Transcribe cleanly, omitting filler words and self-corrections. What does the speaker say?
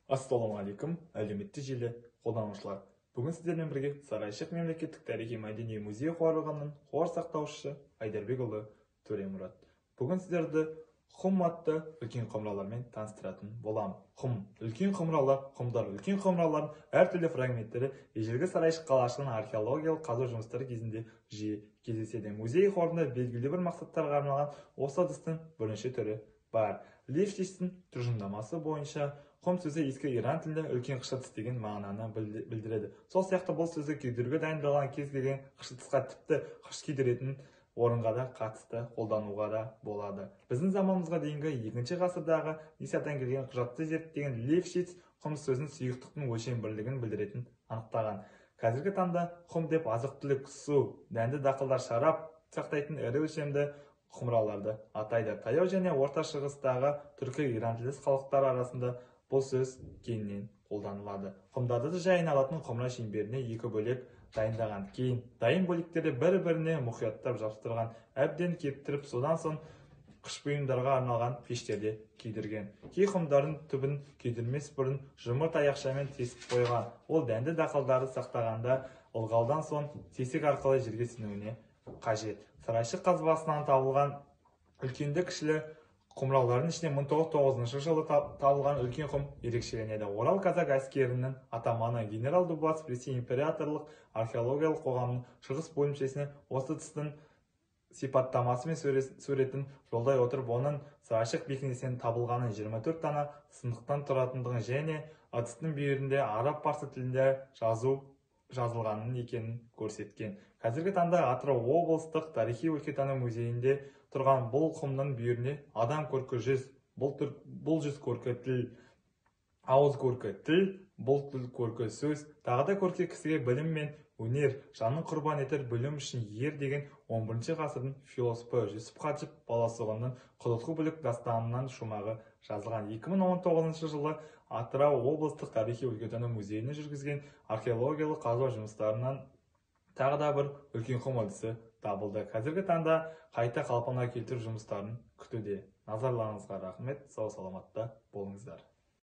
Ассалаумағалейкум, әлеуметтік желі қолданушылар. Бүгін сіздермен бірге Сарайшық мемлекеттік тарихи-мәдени музей қорығының қор сақтаушысы Айдарбекұлы Төремұрат. Бүгін сіздерді құм атты үлкен құмыралармен таныстыратын боламын. Құм, үлкен құмыралар, құмдар, үлкен құмыралардың әртүрлі фрагменттері ежелгі Сарайшық қалашығының археологиялық қазу жұмыстары кезінде жиі кездеседі. Музей қорында белгілі бір мақсаттарға арналған осы ыдыстың бірнеше түрі бар. Лифшицтің тұжырымдамасы бойынша құм сөзі ескі иран тілінде үлкен қыш ыдыс деген мағынаны білдіреді. Сол сияқты бұл сөзді күйдіруге дайындалған кез келген қыш ыдысқа, тіпті қыш күйдіретін орынға да қатысты қолдануға да болады. Біздің заманымызға дейінгі 2 ғасырдағы Нисадан келген құжатты зерттеген Лифшиц құм сөзін сұйықтықтың өлшем бірлігін білдіретін анықтаған. Қазіргі таңда құм деп азық-түлік, су, дәнді дақылдар, шарап сақтайтын ірі өлшемді құмыраларды атайды. Таяу және Орта Шығыстағы түркі иран тілдес халықтар арасында бұл сөз кеңінен қолданылады. Құмдарды жайын алатын құмыра шеңберіне екі бөлек дайындаған. Кейін дайын бөліктерді бір-біріне мұқияттап жабыстырған, әбден кептіріп, содан соң қыш бұйымдарға арналған пештерде күйдірген. Кей құмдардың түбін күйдірмес бұрын жұмыр таяқшамен тесіп қойған. Ол дәнді дақылдарды сақтағанда ылғалдан соң тесік арқылы жерге сіңуіне қажет. Сарайшық қазбасынан табылған үлкенді-кішілі құмыралардың ішінде 1909 жылы табылған үлкен құм ерекшеленеді. Орал казак әскерінің атаманы генерал Дубасов Ресей императорлық археологиялық қоғамының шығыс бөлімшесіне осы ыдыстың сипаттамасы мен суретін жолдай отырып, оның Сарайшық бекінісінен табылғанын, 24 дана сынықтан тұратындығын және ыдыстың бүйірінде араб-парсы тілінде жазу жазылғанын екенін көрсеткен. Қазіргі таңда Атырау облыстық тарихи өлкетану музейінде тұрған бұл құмның бүйіріне адам көркі жүз, бұл жүз көркі тіл, ауыз көркі тіл, бұл тіл көркі сөз, тағы да көркі кісіге білім мен өнер, жанын құрбан етер білім үшін ер деген 11 ғасырдың философы Жүсіп Хаджып Баласұғының Құтқы бүлік дастанынан шумағы жазылған. 2019 жылы Атырау облыстық тарихи өлкетану музейіне жүргізген археологиялық қазба жұмыстарынан тағы да бір үлкен құм ыдысы табылды. Қазіргі таңда қайта қалпына келтіру жұмыстарын күтуде. Назарларыңызға рахмет. Сау саламатта болыңыздар.